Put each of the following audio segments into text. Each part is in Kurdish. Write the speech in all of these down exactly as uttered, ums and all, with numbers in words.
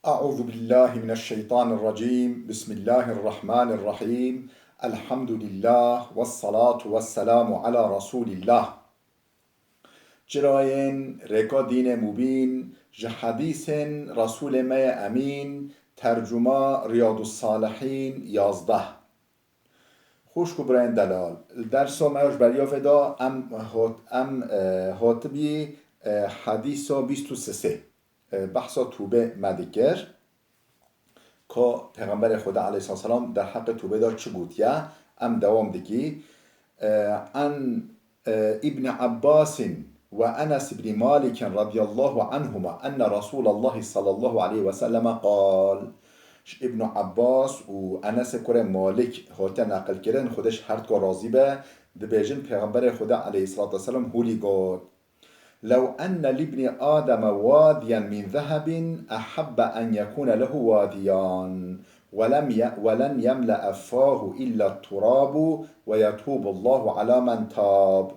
أعوذ بالله من الشيطان الرجيم. بسم الله الرحمن الرحيم. الحمد لله والصلاة والسلام على رسول الله. Çirayên rêka dînê mubîn, ji hedîsên Resûlê me yê Emîn, tercuma Riyadus Salihîn yazdeh. Xwişk û birayên delal, li dersa me ya ji beriya vê de em hot-, em, e, hatibî, e, hedîsa bîst û sisê, e, behsa tûbê me dikir. Ka Pêxemberê Xweda aleyhisselam derheqê tûbê de çi gotiye, em dewam dikî. E, an, e, Îbnî Abbasîn وأنس بن مالك رضي الله عنهما أن رسول الله صلى الله عليه وسلم قال. Ji Îbn Abbas û Enesê kurê Malik hate neqilkirin, Xwedê ji her duka razî be, dibêjin, Pêxemberê Xwedê aleyhisselatu vesselam hûlî got, لو أن لابن آدم واديا من ذهب أحب أن يكون له واديان ولم ي-، ولن يملأ فاه إلا التراب ويتوب الله على من تاب.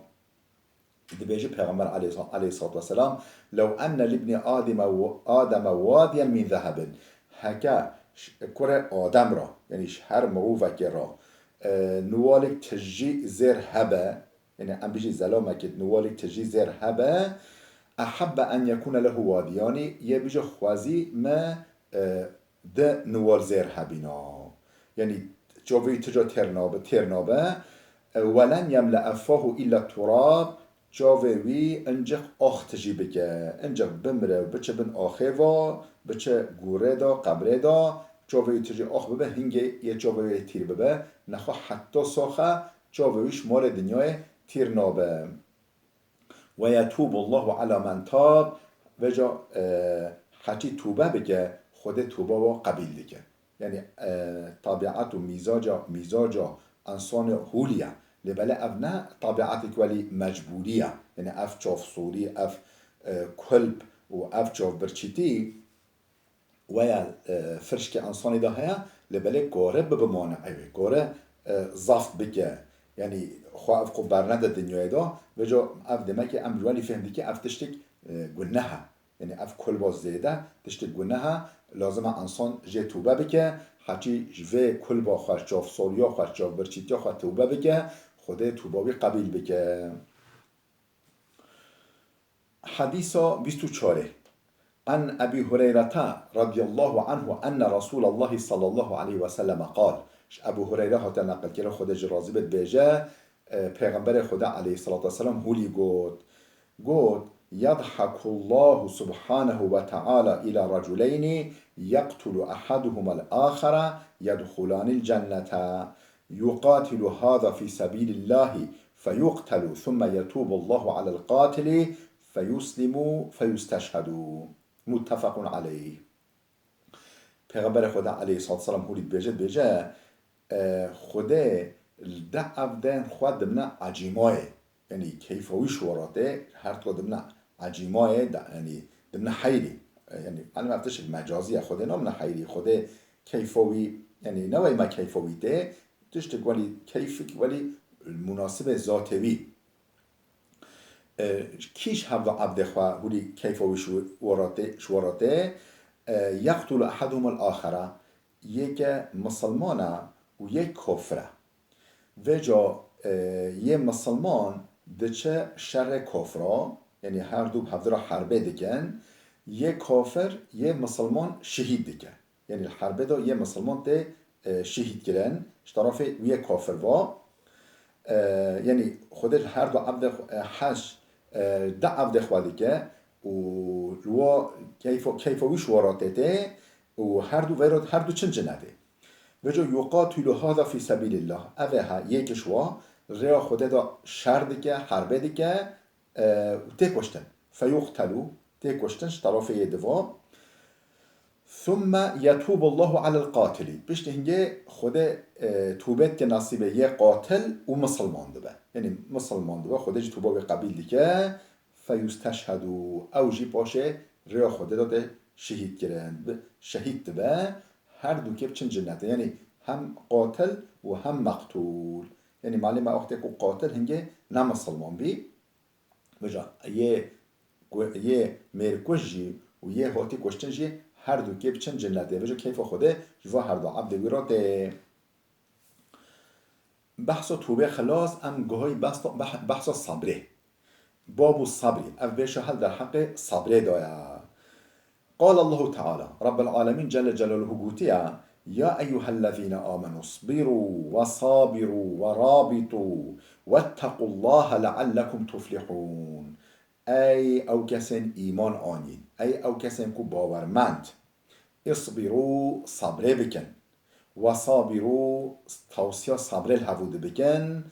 Dibêje Pêxember aleyhis-, aleyhissalatu vesselam, لو أن لابن آدم و-، آدم واديا من ذهب. Heke ş-, kurê Adem ra, yanî ji her mirovekê ra, e, niwalek tijî zêr hebe, yanî em bijî zelamekê niwalek tijî zêr hebe, أحب أن يكون له واديان, yê bijî xwezî me, e, di niwal zêr hebîna. Yanî çavê wî tija têr nabe, têr nabe. E, ولن يملأ فاه إلا التراب, çavê wî incik ax tijî bike, incik bimire û biçe bin axê va, biçe gûrê de, qebrê de, çavê wî tijî ax bibe, hingê yê çavê wê tîr bibe, nexwe heta saxe çavê wî ji malê dinyayê tîr nabe. ويتوب الله على من تاب, vêca, e, heçî tûbe bike, Xwedê tûba wa qebîl dike. Yanî, e, tabiat û mîzaca, mîzaca însanê hûlî ye. Lê belê ev ne tabiatek welî mecbûrî ye. Yanî ev çavsorî, ev, e, kulp û ev çavbirçîtî, weya, e, firşkê însanî de heye, lê belê kore bibe maneê wê, kore, e, zaft bike. Yanî xwe ev xwe bernede dinyayê de, vêca ev demekê em ji welî fêhm dike, ev tiştek, e, guneh e. Yanî ev kulba zêde tiştek guneh e, lazim e însan jê tûbe bike, heçî ji vê kulba xwe, çavsoriya xwe, çavbirçîtiya xwe tûbe bike, Xwedê tûba wî qebîl bike. Hedîsa bîst û çarê. An Ebî Hureyrete radiyallahu anhu enne Resûlallahi sallallahu aleyhi ve selleme qal. Ji Ebû Hureyre hate neqilkirin, Xwedê jî razî be, dibêje, e, Pêxemberê Xwedê aleyhissalatu vesselam hûlî got. Got, يضحك الله سبحانه وتعالى إلى رجلين يقتل أحدهما الآخر يدخلان الجنة. يقاتل هذا في سبيل الله فيقتل ثم يتوب الله على القاتل فيسلم فيستشهد. متفق عليه. Pêxemberê Xweda aleyhissalatu vesselam hûlî dibêje, dibêje, e, Xwedê li de ev deyên xwe dimine ecîmayê. Yanî keyfa wî şiwara tê, her twa dimine ecîmayê, de, yanî dimine heyrî. E, yanî, elbet ev tiştek mecazî ye, Xwedê namine heyrî, Xwedê keyfa wî, yanî ne weyma keyfa wî tê, tiştek welî keyfik welî munasibê zatê wî. E, kî ji hevdu evdê xwe hûlî keyfa wî şiwara tê, şiwara tê, e, يقتل أحدهما الآخر, yeke misilman e û yek kafir e. Vêca, e, yê misilman diçe şerê kafira, yanî her du bi hevdu re herbê dikin, yê kafir yê misilman şehîd dike. Yanî li herbê de yê misilman tê, e, şehîd kirin, ji tarafê wî yê kafir va. E, yanî Xwedê li her du evdê xwe, e, heş, e, di evdê xwe dike û li wa keyfa, keyfa wî şiwara tê tê û her du veyra, her du çin cinetê. Vêca يقاتل هذا في سبيل الله. Ev ê he, yek ji wa rêya Xwedê de şer dike, herbê dike, e, û tê kuştin. فيقتل, tê kuştin ji tarafê yê diva. ثم يتوب الله على القاتل. Piştî hingê Xwedê, e, tûbe dike nasîbê yê qatil û misilman dibe. Yanî misilman dibe, Xwedê jî tûba wê qebîl dike. فيستشهد. Ew jî paşê rêya Xwedê de tê şehîd kirin. Bi, şehîd dibe, her du kê biçin cinetê. Yanî hem qatil û hem meqtûl. Yanî malê me wextê ku qatil hingê ne misilman bî, vêca yê ku-, yê mêrkuj jî û yê hatî kuştin jî Her du kê biçin cennetê. Vêca keyfa Xwedê ji va her du ebdê wî re tê. Behsa tûbê xilas, em guhayî behsa, beh-, behsa sabrê. Babu sabrî, ev bêşa hel derheqê sabrê de ye. Qala Allahu Teala, Rabbil Alemîn Celle Celaluhu gotiye, "Ya eyyuhellezîne amenu sbiru ve sabiru ve rabitu vettequllahe leallekum tuflihun." Ey ew kesên îman anîn, ey ew kesên ku bawermend, isbiru, sabrê bikin. Ve sabiru, tawsiya sabrê li hevû dibikin,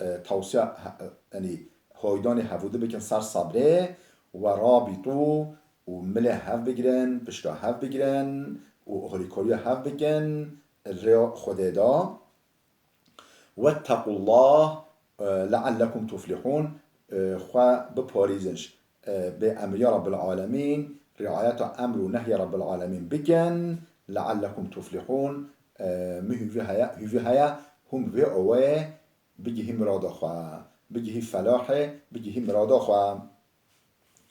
e, tawsiya he-, e, yanî haydanê hevû dibikin ser sabrê, ve rabitu, û milê hev bigirin, pişta hev bigirin û alîkariya hev bikin, rêya Xwedê de. Vettequllah, e, leallekum tuflihun, e, xwe biparêzin, e, bê emriya Rabbil Alemîn, riayeta emr û nehyê Rabbil Alemîn bikin, leallekum tuflihun, e, min hûvî heye, hûvî heye hûn vê awayê bigihî mirada xwe, bigihî felahê, bigihî mirada xwe.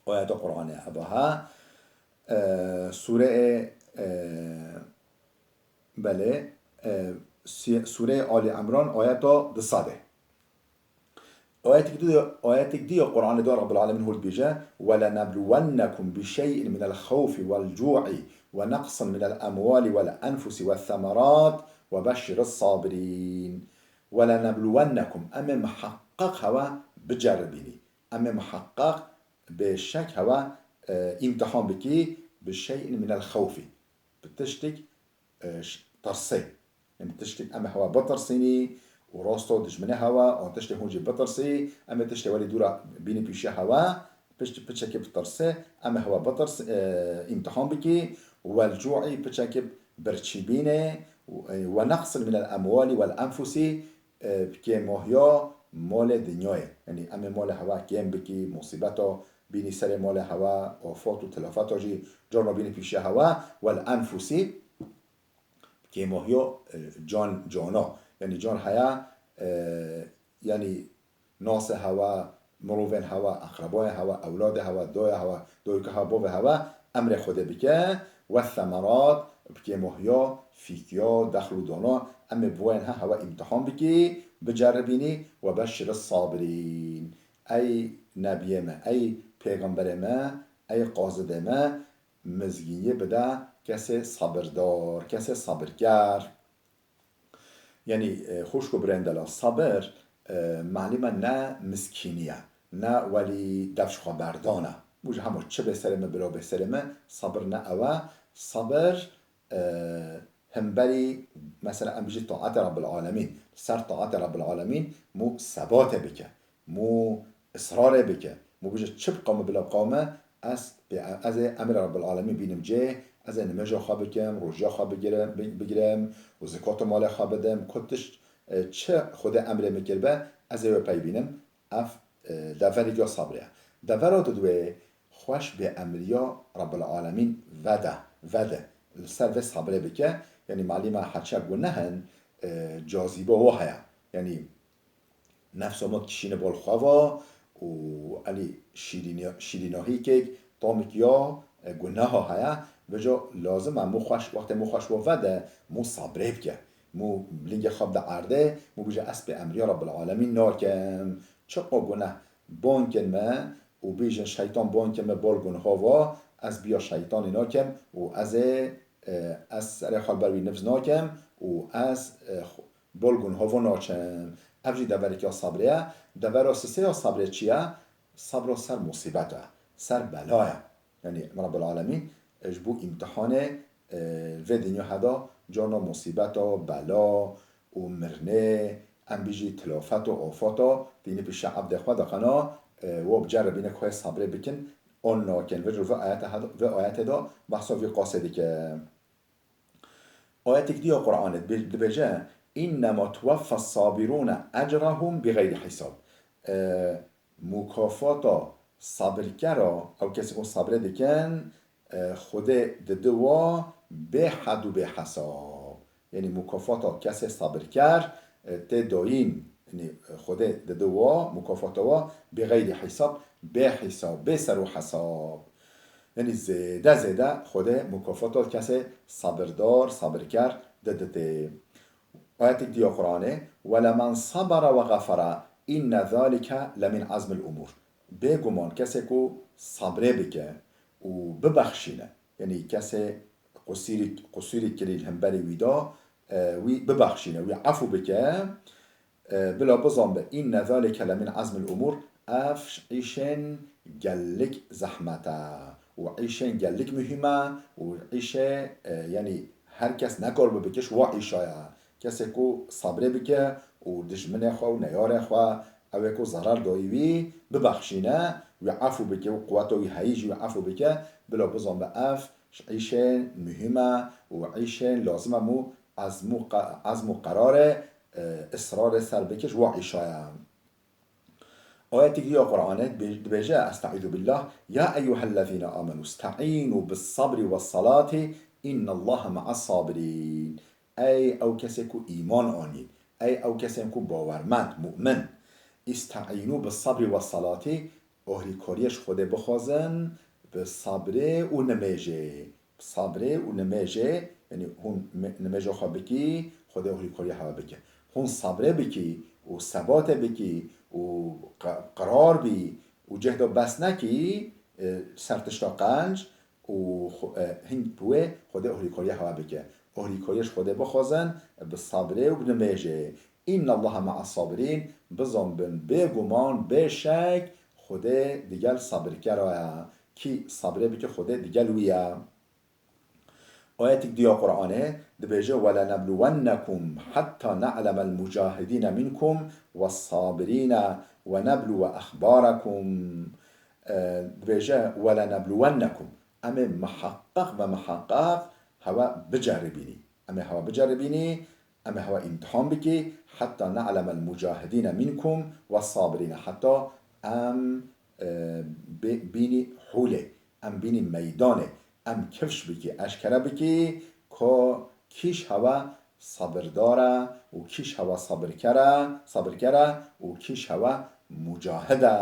Ayeta Qur'anê heba ha, e, sûreyê, e, belê, e, si-, sûreyê Ali Imran ayeta du sed e. Ayetek di, ayetek di ya Qur'anê de Rabbil Alemin hûn dibêje, "Ve lenebluwennekum bi şey'in minel xawfi vel cu'i ve neqsin minel emwali vel enfusi ve semerat ve beşşiris sabirin." "Ve lenebluwennekum", em ê miheqqeq hewa biceribînî. Em ê miheqqeq bêşek hewa, e, îmtihan bikî bi şey'in minel xawfi. Bi tiştik, e, ş-, tirsê. Yanî tiştik em ê hewa bitirsînî û rasto dijminê hewa, an tiştê hûn jî bitirsî, em ê tiştê welî dûra bînî pîşiya hewa, pişt-, piçekê bi tirsê, em ê hewa bitirs-, e, îmtihan bikî, wel cu'i piçekê birçîbînê, e, ve neqsin minel emwali vel enfusî, e, bi kêmohiya malê dinyayê. Yanî em ê malê hewa kêm bikî, musîbeta bînî serê malê hewa, afat û tilafeta jî carna bînî pîşiya hewa, wel enfusî, bi kêmohiya, e, can, cana. Yanî can heya, e, yanî nasê hewa, mirovên hewa, eqrebayên hewa, ewladê hewa, dayê hewa, dayika hewa, bavê hewa, emrê Xwedê bike, ve semerat, bi kêmohiya, fîkiya, dexl û dana, em ê bi wayên he hewa îmtihan bikî, biceribînî, ve beşşiris sabirîn. Ey nebiyê me, ey pêxemberê me, ey qazidê me, mizgîniyê bide kesê sabirdar, kesê sabirker. Yanî, e, xwişk û birên delal, sabir, e, malî me ne miskînî ye, ne welî dev ji xwe berdan e. Bû ji hema çi bê serê me, bila bê serê me, sabir ne ew e. Sabir, e, hemberî, mesela, em bijî taetê Rabbil Alemîn, ser taetê Rabbil Alemîn, mû sebatê bike. Mû israrê bike. Mû bije çi biqawme bila biqawme, ez pê, ez ê emrê Rabbil Alemîn bînim cê, ez ê nimêja xwe bikim, rojiya xwe bigirim, bi-, bigirim û zikata malê xwe bidim, ku tişt, e, çi Xwedê emrê min kiribe, ez ê wê pey bînim. Ev, e, deverek ya sabrê ye. Devera didwê xweş bê emriya Rabbil Alemîn vede, vede. Li ser vê sabrê bike, yanî malî me heçe guneh in, e, cazîba wa heye. Yanî nefsa me dikişîne bal xwe ve û elî şîrîniya-, şîrînahîkek, tamik ya, e, guneha heye. Vêca lazim e mû xweş, wextê mû xweş we vede, mû sabrê bike. Mû lingê xwe bide erdê, mû bije ez pê emriya Rabbil Alemîn nakim. Çiqa guneh ban kin me û bêjin şeytan ban kin me bal gunha ve, ez biya şeytanê nakim û ez ê, e, ez serê xwe li ber wî nifz nakim û ez, e, xwe, bol gunhavo naçin. Ev jî deverekî ya sabrê ye. Devera sisê ya sabrê çi ye? Sabra ser musîbet e, ser bela ye. Yanî Rabbil Alemîn, e, ji bo îmtihanê, e, vê dinya heda carna musîbeta, bela û mirinê, em bijî tilafet û afata, tînî pişe ebdê xwe diqena, e, wo biceribîne ku hê sabrê bikin, on nakin. Vê, vê ayete heda, vê ayetê de behsa vî qasê dike. Ayetek dî ya Qur'anê dibê-, dibêje, "Innema tuweffes sabirûne ecrahum bi xeyrî hîsab." E, mukafata sabirkera, ew kesê ku sabrê dikin, e, Xwedê didi wa bê hed û bê hesab. Yanî mukafata kesê sabirker, e, tê dayîn. Yanî Xwedê didi wa, mukafata wa bê xeyrî hîsab, bê hîsab, bê ser û hesab. Yanî zêde zêde Xwedê mukafata kesê sabirdar, sabirker diditê. Ayetek dî ya Qur'anê, "Welemen sabara ve xefara inne zalike lemin azmil umur." Bêguman kesê ku sabrê bike û bibexşîne, yanî kesê qusîrî, qusîrî kirî li hemberî wî da, e, wî bibexşîne, wî efû bike, e, bila bizanbe, inne zalike lemin azmil umur, ev ji îşên gelek zehmet e û îşên gelek muhîm e û îşê, e, yanî her kes nekaribe bike ji wa îşa ye. Kesê ku sabrê bike û dijminê xwe û neyarê xwe, ew ê ku zerar dayî wî, bibexşîne, wî efû bike û quweta wî heyî jî wî efû bike, bila bizanbe ev ji îşên muhîm e û îşên lazim e mû ezm û qe-, ezm û qerarê, e, israrê ser bike ji wa îşa ye. Ayetek dî ya Qur'anê dibê-, dibêje, Estaizu billah, "Ya eyyuhellezîne amenu, steînû bis sabri wes salati, innallaha me'as sabirîn." Ey ew kesê ku îman anîn, ey ew kesên ku bawermend, mu'min, "Îsteînû bis sabri wes salati", ohrîkariyê ji Xwedê bixwazin bi sabrê û nimêjê. Bi sabrê û nimêjê, yanî hûn mi-, nimêja xwe bikî, Xwedê ohrîkariya hewa bike. Hûn sabrê bikî û sebatê bikî û qe-, qerar bî û cihda bes nekî, e, ser tişta qenc û xwe-, e, hing bi wê Xwedê ohrîkariya hewa bike. Ohrîkariya ji Xwedê bixwazin bi sabrê û bi nimêjê. "Innallaha me'as sabirîn", bizanbin, bêguman, bêşek, Xwedê digel sabirkera ye. Kî sabrê bike, Xwedê digel wî ye. Ayetek dî ya Qur'anê dibêje, "Welenebluwennekum hetta ne'lemel mucahidîne minkum wes sabirîne wenebluwe ehbarakum." E, dibêje, "Welenebluwennekum." Em ê miheqeq ve miheqeq hewe biceribînî. Em ê hewe biceribînî, em ê hewe îmtihan bikî, "hetta ne'lemel mucahidîne minkum wes sabirîne." Heta em, e, bê-, bînî hûlê, em bînî meydanê, em kifş bikî, eşkere bikî, ko kîş hewe sabirdar e û kîş hewe sabirker e, sabirker e û kîş hewe mucahid e,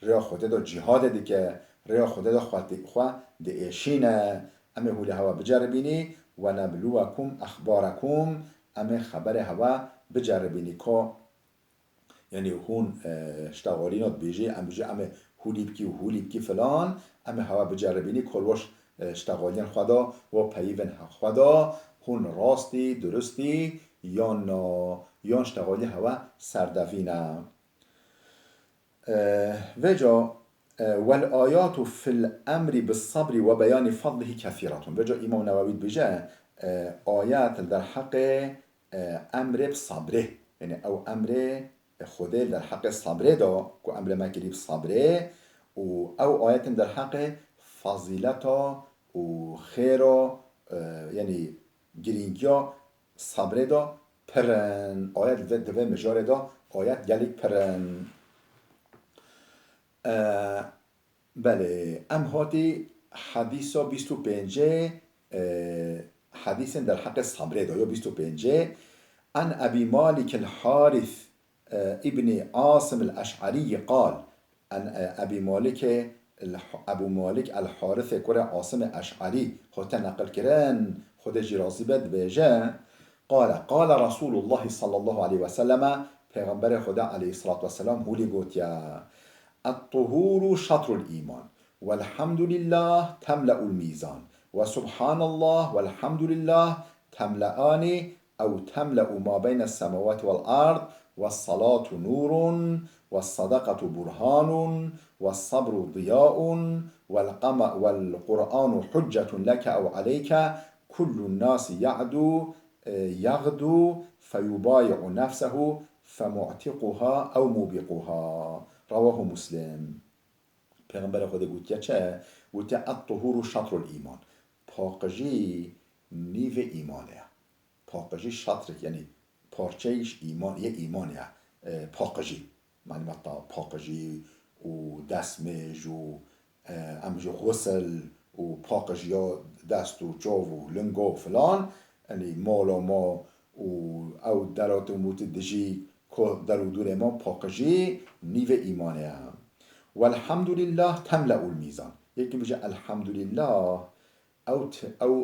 rêya Xwedê de cîhadê dike, rêya Xwedê de xwe di-, xwe diêşîne. Em ê hûlê hewe biceribînî, "Wenebluwekum ehbarakum", em ê xeberê hewe biceribînî, ko, yanî hûn, e, ştexalîna dibêjî, em bijî, em ê hûlî bikî û hûlî bikî filan, em ê hewe biceribînî, ko li weş, e, ştexaliyên xwe de, we peyivên xwe de, hûn rastî, durustî, yan na, yan ştexalî hewe serdevî ne. E, vêca, e, "Wel ayatu fil emri bis sabri ve beyanî fadlihi kesiratun." Vêca Îmam Newewî dibêje, e, ayet li derheqê, e, emrê bi sabrê, yanî ew emrê, e, Xwedê li derheqê sabrê da, ku emrê me kirî bi sabrê, û ew ayetên derheqê fazîleta û xêra, e, yanî girîngiya sabrê de pir in. Ayet di vê, di vê mijarê de ayet gelek pir in. E, belê, em hatî hedîsa bîst û pêncê, e, hedîsên derheqê sabrê de, ya bîst û pêncê. An Ebî Malik el-Harith, e, îbnî Asim el-Eş'erî qal, An, e, Ebî Malikê el-, Ebû Malik el-Harithê kurê Asimê Eş'erî hate neqilkirin, Xwedê jî razî be, dibêje, qale, qale Resûlullahî sallallahu aleyhi ve selleme, Pêxemberê Xwedê aleyhissalatu vesselam hûlî gotiye, "Et-tuhûru şatrul îman, welhamdulillah temle'ul mîzan, ve subhanallah velhamdulillah temle'anî, ew temle'u ma beyne semawati vel ard, ve salatu nûrun, ve sadaqatu burhanun, ve sabru diyaun, vel qama-, vel Qur'anu huccetun leke ew aleyke, kullun nasi ya'du, e, yagdu, feyubayi'u nefsehu, femu'tiquha ew mubiquha." Rawahu Muslim. Pêxemberê Xwedê gotiye çi? Gotiye, "Et-tuhûru şatrul îman." Paqijî nîvê îmanê ye. Paqijî şatrek, yanî parçeyê ji îman, yê îmanê ye. E, paqijî. Manî me ta paqijî û destmêj û, e, em ji xusel û paqijiya dest û çav û lingo filan, yanî mala ma û ew derat û mûtî dijî ku der û dûrê me paqijî nîvê îmanê ye. Welhamdulillah temle'ul mîzan. Yekî bije elhamdulillah, ew ti-, ew,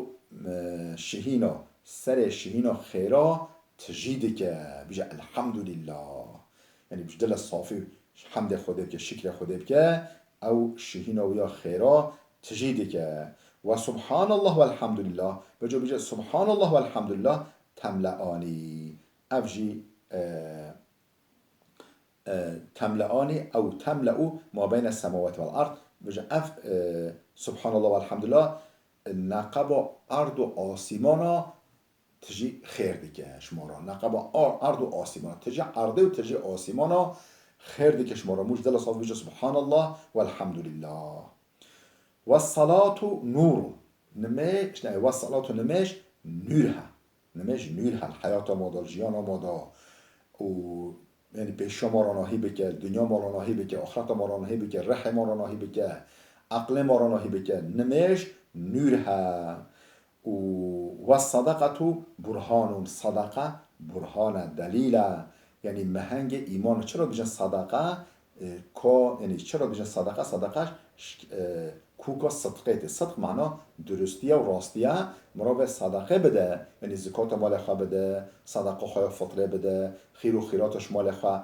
e, şihîna, serê şihîna xêra tijî dike, bije elhamdulillah. Yanî bi dila safî hemdê Xwedê bike, şikrê Xwedê bike, ew şihîna wî ya xêra tijî dike. Ve subhanallah ve elhamdulillah, bije, bije subhanallah ve elhamdulillah temleanî. Ev jî, e, e, temleanî ew temle'u ma beyne semawati vel ard. Bije ev, e, subhanallah ve elhamdulillah, e, neqeba erd û asîmana tijî xêr dike ji me re. Neqeba ar-, erd û asîmana. Tijî erdê û tijî asîmana xêr dike ji me re. Mû ji dila saf bije subhanallah ve elhamdulillah. Ve salatu nûrun. Nimêj, ne, ve salatu nimêj nûr he. Nimêj nûr he. Heyata ma da, jiyana ma da. Û, yanî pêşiya ma ronahî bike, dinya ma ronahî bike, axireta ma ronahî bike, rihê ma ronahî bike, eqlê ma ronahî bike. Nimêj nûr he. Û ve sadaqetu burhanun. Sadaqa burhan e, delîl e. Yanî mehengê îman e. Çira dibêjin sadaqa? E, ko, yanî çira dibêjin sadaqa? Sadaqa ş-, e, kûka sidqê tê. Sidq mana duristiye û rastiye. Mirov ê sadaqê bide, yanî zikata malê xwe bide, sadaqa xwe ya fitrê bide, xîr û xîrata ji malê xwe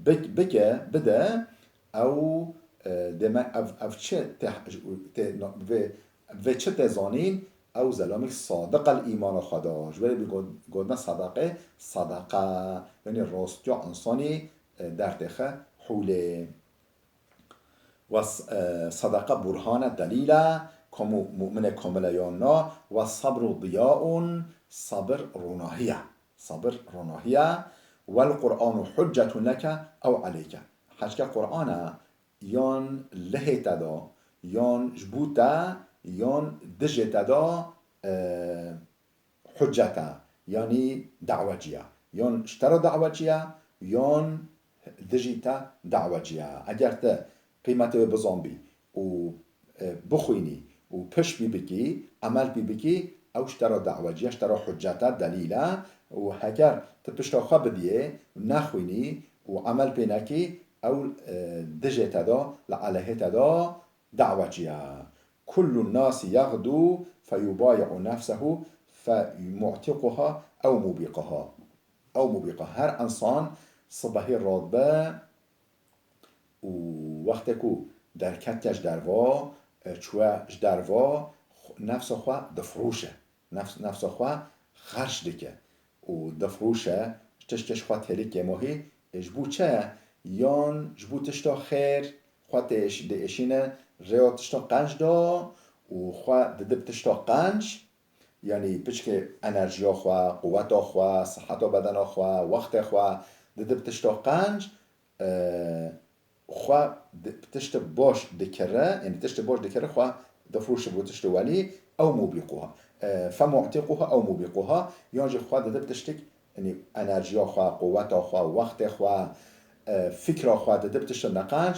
bik-, bike, bide. Ew, e, dême ev, ev çi tê, tê, vê, vê çi tê zanîn? Ew zelamîk sadiq el îmana xwe da. Ji ber vê got-, gotina sadaqê, sadaqa, yanî rastiya însanî, e, dertêxe hûlê. Ve s-, e, sadaqa burhan e, delîl e, kamû mu'minê kamil e yan na. Ve sabru diyaun, sabir ronahî ye. Sabir ronahî ye. Vel Qur'anu huccetun leke ew aleyke. Heçke Qur'an e, yan lihê te da, yan ji bo te, yan dijê te da, e, huccet e, yanî dawecî ye. Yan ji te re dawecî ye, yan dijî te dawecî ye. Eger te qîmetê wê bizanbî û, e, bixwînî û pişt pê bikî, emel pê bikî, ew ji te re dawecî ye, ji te re huccet e, delîl e. Û heger tu pişta xwe bidiyê, nexwînî û emel pê nekî, ew, e, dijê te da, li aleyhê te da dawecî ye. Kullu nasi yexdu feyubayi'u nefsehu femu'tiquha ew mubiquha. Ew mubiqa. Her însan sibehî radibe û wextê ku derketiye ji derva, e, çûye ji derva, xw-, nefsa xwe difirûşe. Nefs-, nefsa xwe xerc dike û difirûşe, tiştê ji xwe têlî kêmohî, e, ji bo çi? Yan ji bo tişta xêr xwe têş-, diêşîne rêya tişta qenc da û xwe dide bi tişta qenc, yanî piçkê enerjiya xwe, quweta xwe, siheta bedena xwe, wextê xwe dide bi tişta qenc, e, xwe di-, tiştê baş dikire, yanî tiştê baş dikire, xwe difirûşe bo tiştê welî, ew mubiquha. E, femu'tiquha ew mubiquha, yan jî xwe dide bi tiştek, yanî enerjiya xwe, quweta xwe, wextê xwe, e, fikra xwe dide bi tiştê neqenc,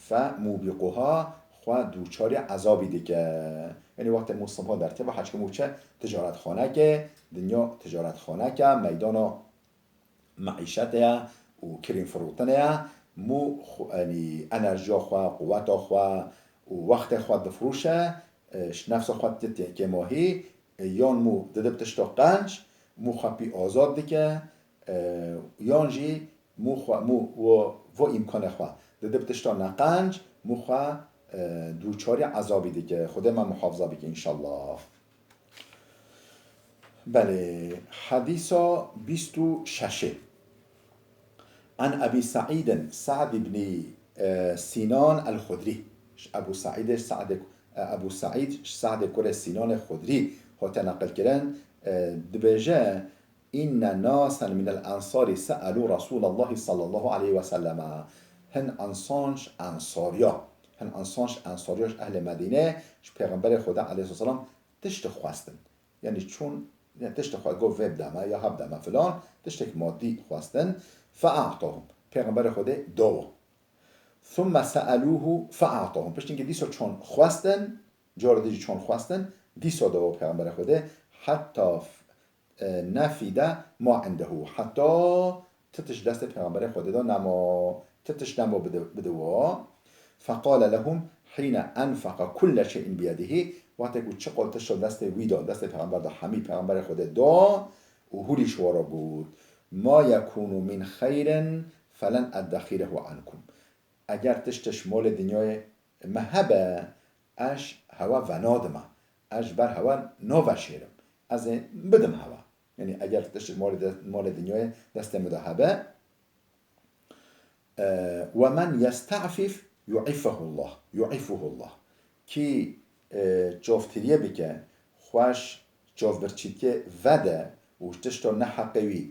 femubiquha, xwe dûçarî ezabî dike. Yanî wextê mû sibha derkeve, heçke mû çi ticaretxaneke, dinya ticaretxaneke, meydana meîşetê ye û kirîn firotinê ye, mû xwe, yanî enerjiya xwe, quweta xwe û wextê xwe difirûşe, e, ji nefsa xwe tê kêmohî, e, yan mû dide bi tişta qenc, mû xwe pî azad dike, e, yan jî mû xwe, mû vo, vo îmkanê xwe dide bi tişta neqenc, mû xwe, e, dûçarî ezabî dike. Xwedê me muhafaza bike înşallah. Belê, hedîsa bîst û şeş. An Ebî Seîdin Se'd ibnî, e, Sînan el-Xudrî. Ji Ebû Seîdê, Se'dê, e, Ebû Seîd, ji Se'dê kurê Sînanê Xudrî hate neqilkirin, e, dibêje, Înne nasen minel ensarî se'elû Resûlallahî sallallahu aleyhi ve selleme. Hin ensan ji ensariya, hin ensan ji ensariya ji ehlê Medînê, ji Pêxemberê Xwedê aleyhisselam tişt xwestin. Yanî çûn, ya tişt xwe got, vê bide me, ya hev bide me filan, tiştek madî xwestin. Fe'atahum. Pêxemberê Xwedê dawa. Thumme se'elûhu fe'atahum. Piştî dîsa çûn xwestin, cara dî jî çûn xwestin, dîsa dawa Pêxemberê Xwedê, heta f-, e, nefîde ma indehu. Heta ti tişt destê Pêxemberê Xwedê de nema, ti tişt nema bide, bide wa. Feqale lehum, حين أنفق كل شيء بيده, wextê ku çiqol tişt destê wî da, destê pêxember da, hemî pêxemberê Xwedê da û hûrî ji wan re got, ما يكون من خير فلن أدخره عنكم. Eger tişt ji malê dinyayê me hebe, ez hewa venadime, ez ji ber hewa naveşêrim, ez ê bidim hewa. Yanî eger tişt ji malê de-, malê dinyayê destê min de hebe, e, ومن يستعفف يعفه الله، يعفه الله. Kî, e, çavtiriyê bike, xweş çavbirçîtiyê vede û tişta neheqê wî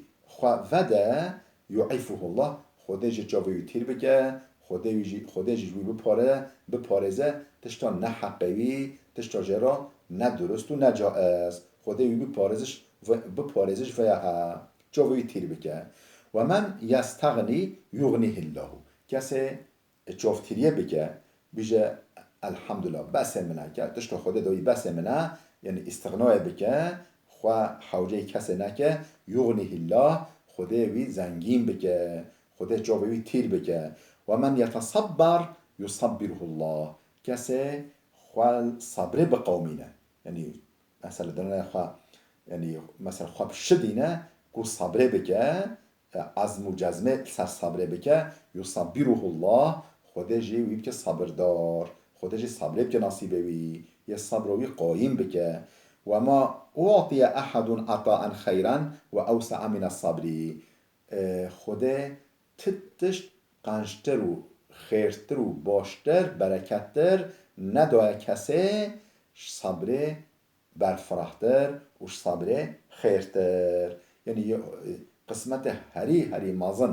xwe vede, يعفه الله, Xwedê jî çavê wî tîr bike, Xwedê wî jî, Xwedê jî ji wî bipare-, biparêze, tişta neheqê wî, tişta jê re nedurust û necaiz, Xwedê wî biparêziş, biparêziş veya he, çavê wî tîr bike. ومن يستغن يغنه الله. Kesê çavtiriyê bike, bije, Elhamdulillah, besê min e, ke tişta Xwedê dawî besê min e, yanî îstixnayê bike, xwe hewceyî kesê neke, يغنه الله, Xwedê wî zengîn bike, Xwedê çavê wî tîr bike. ومن يتصبر يصبره الله. Kesê xwe sabrê biqewimîne, yanî mesela dinê xwe, yanî mesela xwe bişidîne ku sabrê bike, e, ezm û cezmê li ser sabrê bike, يصبره الله, Xwedê jî wî bike sabirdar, Xwedê jî sabrê bike nasîbê wî, yê sabra wî qayîm bike. وما أعطي أحد عطاء خيرا وأوسع من الصبر. E, Xwedê ti tişt qenctir û xêrtir û baştir, berekettir nedaye kesê ji sabrê berfirahtir û ji sabrê xêrtir. Yanî, e, qismetê herî, herî mezin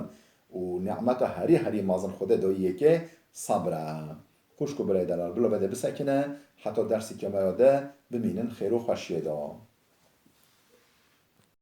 û nîmeta herî, herî mezin Xwedê dayî yekê sabr e. Xwişk û birayê delal, bila vedê bisekine, heta dersê ke me ya de bimînin xêr û xweşiyê de.